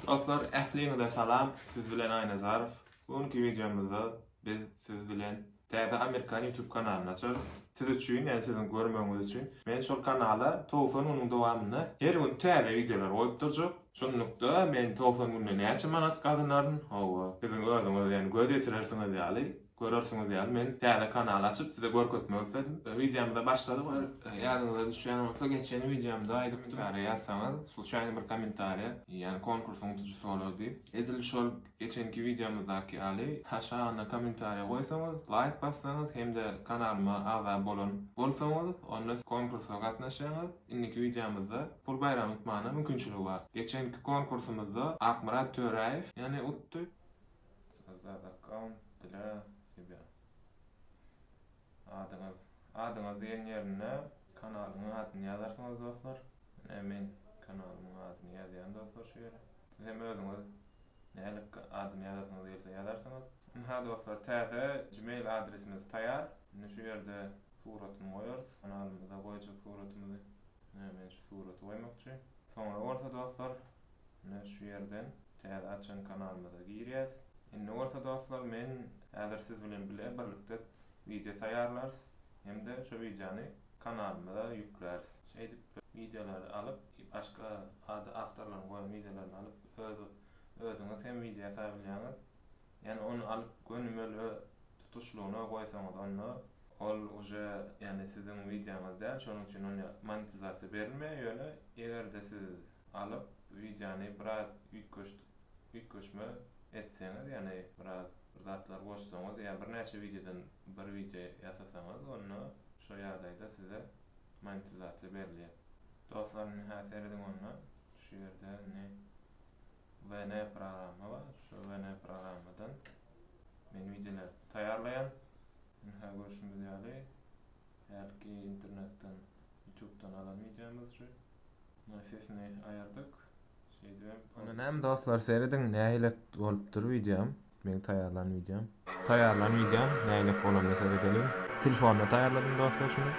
Dostlar ähliňize salam siz bilen Aýnazarow. Bu günki wideomyzda biz siz bilen täze amerikan YouTube kanalyny açarys. Siz üçin ýagny siziň görmegiňiz üçin men şol kanala 90 günüň dowamynda her gün täze wideolar goýup durjak. Şunlukda men 90 günde näçe manat gazanaryn? Hawa, siziň özüňiz ýagny göz ýetirersiňiz ýaly Görersiňiz ýaly men täze kanal açyp size görkezmek isledim. Wideomyza başladyk. Ýadyňyza düşýän bolsa geçen wideomda aýdypdym. Kommentariýa ýazsaňyz sluçaýny bir kommentariýa ýagny konkursyň utujysy bolar diýip. Edil şol geçenki wideomyzdaky ýaly aşagyna kommentariýa goýsaňyz, laýk bassaňyz hem-de kanalyma agza bolan bolsaňyz onda konkursa gatnaşýaňyz. Indiki wideomyzda pul baýragyny utmana mümkinçiligi bar. Geçenki konkursymyzda Akmyrat Töräýew ýagny utdy. Sozdad akkaunt dla себя. Adyňyz. Adyňyz diýen ýerinde kanalyň adyny ýazarsyňyz dostlar. Ine men kanalymyň adyny ýazýan dostlar şu ýere. Siz hem özüňiz nälik adyny ýazasyňyz gelse ýazarsyňyz. Ynha dostlar täze gmail adresimiz taýar. Indi şu ýerde suratyny goýarys. Kanalymyza goýjak suratymyzy. Ine men şu suraty goýmakçy. Soňra bolsa dostlar Ine şu ýerden täze açan kanalymyza girýäs. Indi bolsa dostlar men häzir siz bilen bile birlikde wideo taýýarlarys hem-de şo wideony kanalymyza ýükläris. Şeýdip wideolary alyp başga ady awtorlaryň goýan wideolaryny alyp öz özüňiz hem wideo ýasabilýäňiz. Ýani ony alyp gönümel tutuşlygyna goýsaňyz onda ol uje ýani siziň wideoňyz däl şonuň üçin ony monetizasiýa berilmeýär ýöne egerde siz alyp wideony biraz üýtgeşme etseňiz ýagny biraz bir zatlar goşsaňyz ýa birnäçe wideodan bir wideo ýasasaňyz onda şo ýagdaýda size monetizasiýa berilýär. Dostlar indi hä serediň onda şu ýerde indi VN programma bar şu VN programmadan men wideolar taýýarlaýan indi hä görşümiz ýaly hälki internetden youtubedan alan wideomyz şu. Munuň sesini aýyrdyk. Şeýdibem. Onda näme dostlar serediň nähilek bolupdyr wideom. Meň taýýarlan wideom. Taýýarlan wideom nähilek bolanyna seredeliň. Telefonda taýýarladym dostlar şuny.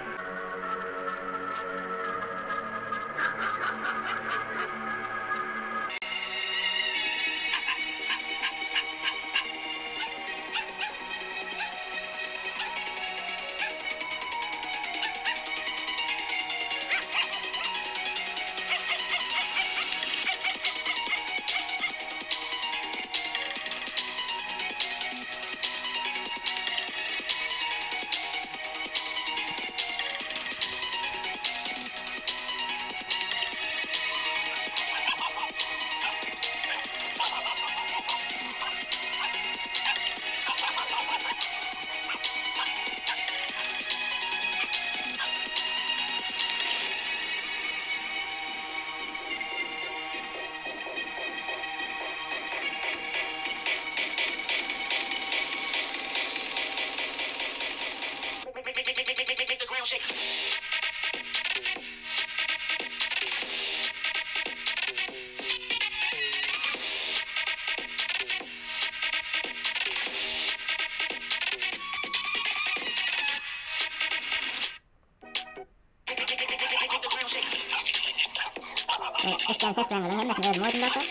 Eşidýän sesleriňiziň hemmesini özüm goýdum dostlar.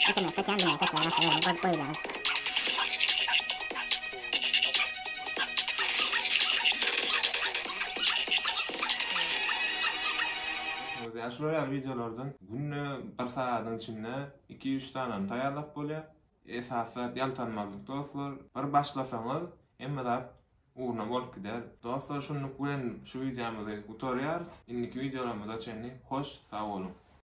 Internetde kän bilýän sesleri başga özüňiz goýup goýulýaňyz. Ýa şular ýaly wideolardan günde bir sagadyň içinde iki-üç sanyny taýýarlap bolýar. Esasy zat ýaltanmazlyk dostlar. Bir başlasaňyz hemme zat ugruna bolup gider. Dostlar şunluk bilen şu wideomyzy gutarýarys. Indiki wideolarymyza çenli hoş sag boluň.